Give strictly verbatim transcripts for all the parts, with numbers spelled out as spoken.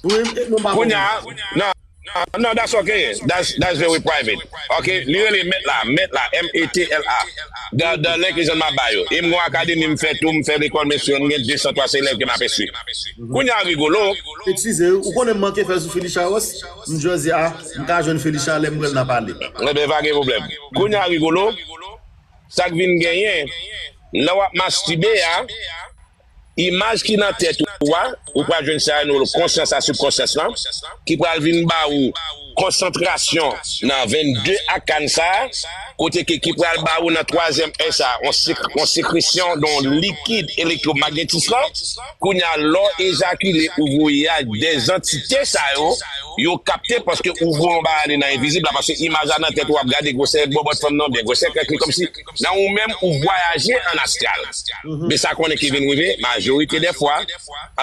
Wi, nou pa konnen. Kounye a, non, non, non, that's okay. That's, that's very private. Ok, li rele Mèt la, Mèt la, M E T L A. The, the link is in my bio. E m gon akademi m fè tou, m fè lekòl, mesye, m gen de san, twa san elèv ke m ap enstwi. Kounye a, Rigolo. Eskize, ou konnen m manke fè sou Felicia Ross? M just di, ah, m ka jwenn Felicia lè m wè l n a pale. Enben, pa gen pwoblèm. Kounye a, Rigolo, sa k vin genyen, lè w ap mastibe a, imaj ki nan tèt ou a, ou pral jwenn sa yo nou rele konsyans a sibkonsyans lan, ki pral vin ba ou konsantrasyon nan vennde akàn sa a, kote ke ki pral ba ou nan twazyèm èy sa a, yon sek-, yon sekresyon de yon likid elektwomagnetis lan, kounye a, lè w ejakile ou voye a, dèzantite sa yo, yo kapte paske ou voye yon bagay ale nan envizib la, paske imaj la nan tèt ou ap gade gwosè bòbòt fanm nan, oubyen gwosè kèk li, kòmsi nan ou menm ou vwayaje an astral. Men sa konnen ki vin rive, majorite dè fwa,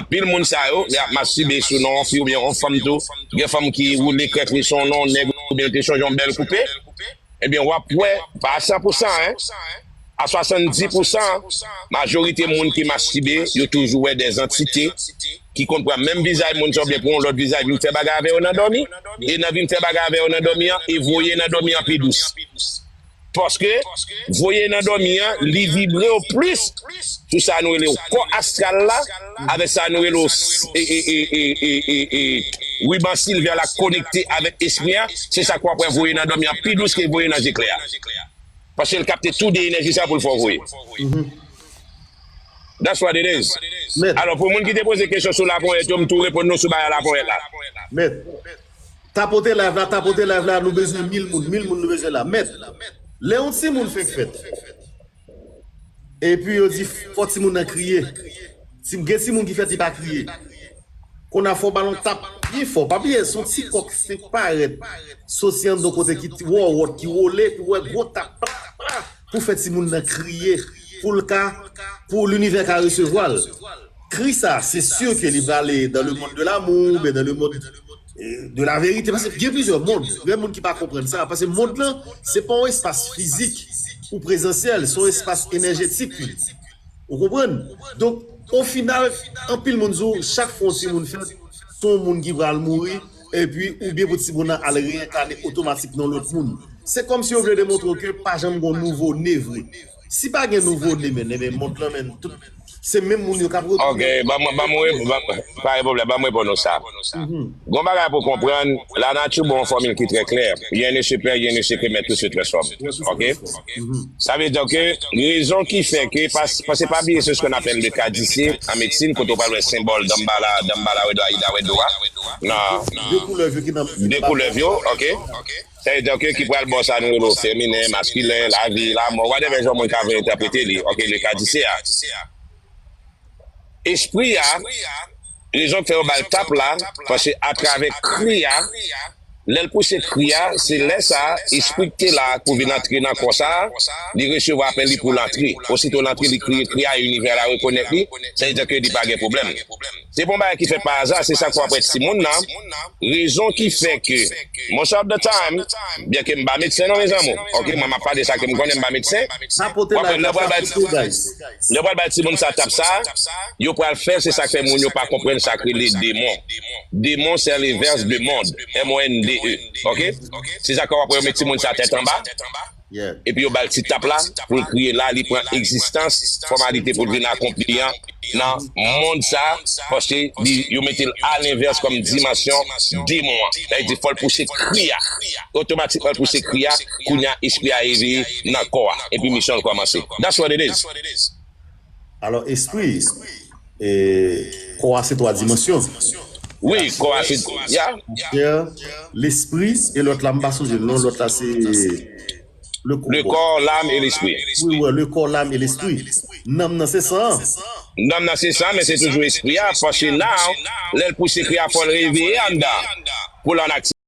anpil moun sa yo, lè y ap mastibe sou non yon fi oubyen yon fanm tou, gen fanm ki woule kèk li sou non nèg oubyen te chonje yon bèl koupe, ebyen w ap wè, pa a san pou san, en, a swasanndis pou san, majorite moun ki mastibe, yo toujou wè dèzantite ki konn pran menm vizaj moun sa oubyen pran yon lòt vizaj vin fè bagay avè yo nan dòmi, e nan vin fè bagay avè yo nan dòmi an, e voye nan dòmi an pi dous. Paske voye nan dòmi an, li vibre w plis sou sa nou rele w kò astral la, avèk sa nou rele w s-, e, e, e, e, e, e, e, riban silvè la konekte avèk espri an, se sa k w ap wè voye nan dòmi an pi dous ke voye nan zeklè a. Paske l kapte tou de enèji sa pou l fè w voye. That's what it is. Mèt. Alò, pou moun ki te poze kesyon sou laponyèt yo, m tou reponn nou sou bagay laponyèt la. Mèt. Tapote live la, tapote live la, nou bezwen mil moun, mil moun nou bezwen la. Mèt, lè yon timoun fenk fèt, epi yo di fò timoun nan kriye. Ti, gen timoun ki fèt, li pa kriye. Kounye a fò balon tap byen fò. Pa bliye, se yon ti kòk fenk parèt. Soti anndan kote ki ti wòwòt, ki wole, pou wè gwo tap, pra, pra, pou fè timoun nan kriye, pou l ka, pou linivè ka resevwa l. Kri sa, se si ke li prale dans le monde de l'amour, oubyen dans le monde, euh, de la vérité, paske gen plizyè mond. Gen moun ki pa konprann sa, paske mond lan, se pa yon espas fizik ou prezansyèl, se yon espas enèjetik li. Ou konprann? Donk, o final, anpil moun di w, chak fwa yon timoun fèt, se yon moun ki pral mouri, epi oubyen pou timoun nan al reyènkane otomatik nan lòt moun. Se kòmsi yo vle demontre w ke pa janm gen nouvo ne vre. Si pa gen nouvo ne, men, men mond lan, men tout, se menm moun yo k ap retounen. Ok, ban mwen, ban mwen, ban, pa gen pwoblèm, ban mwen reponn ou sa. Gon bagay pou konprann, lanati ba w yon fòmil ki trè klè. Rien ne se perd, rien ne se crée, mais tout se transforme. Ok? Sa vle di ke rezon ki fè ke, pas-, paske pa bliye, se ce qu'on appelle le caducée en médecine, kote w pral wè senbòl Dambala, Dambala, Wèdwa, Ida, Wèdwa. Nan de koulè yo ki nan, de koulè yo, ok? Sa vle di ke ki pral ba w sa nou rele feminen, maskilen, lavi, lanmò, whatever jan moun ka vle entèprete li, ok, le caducée a. Espri a, rezon k fè yo ba l tap la, paske atravè kri a, lè l pouse kri a, se lè sa a, espri k te la a pou vin antre nan kò sa a, li resevwa apèl li pou l antre. Osito l antre, li kriye kri a, e inivè la rekonèt li, sa vle di ke li pa gen pwoblèm. Se pa yon bagay ki fèt pa aza, se sa k fè w ap wè timoun nan, rezon ki fè ke, most of the time, byen ke m pa medsen non, mezanmi, ok, mwen m ap pale sa ke m konnen, m pa medsen, w ap wè lè w pral bay, lè w pral bay timoun sa tap sa, yo pral fè l, se sa k fè moun yo pa konprann sa k rele demon. Demon, se lenvès de monde. M O N D E. Ok? Se sa k fè w ap wè yo met timoun sa tèt anba. Epi yo ba l ti tap la, pou l kriye la, li pran egzistans, fòmalite pou l vin akonpli an nan mond sa, paske li, yo mete l alenvès kòm dimansyon demon an. Sa vle di, fò l pouse kri a. Otomatikman, l pouse kri a, kounye a, espri a eveye nan kò a. Epi misyon l kòmanse. That's what it is. Alò, espri, e, kò a se twa dimansyon. Wi, kò a se, ya. Chè, lespri, e lòt la, m pa sonje non, lòt la se le kò. Le corps, l'âme et l'esprit. Wi, wi, le corps, l'âme et l'esprit. Nanm nan se san an. Nanm nan se san an, men se toujou espri a, paske now, lè l pouse kri a, fò l reveye anndan pou l an aktivite.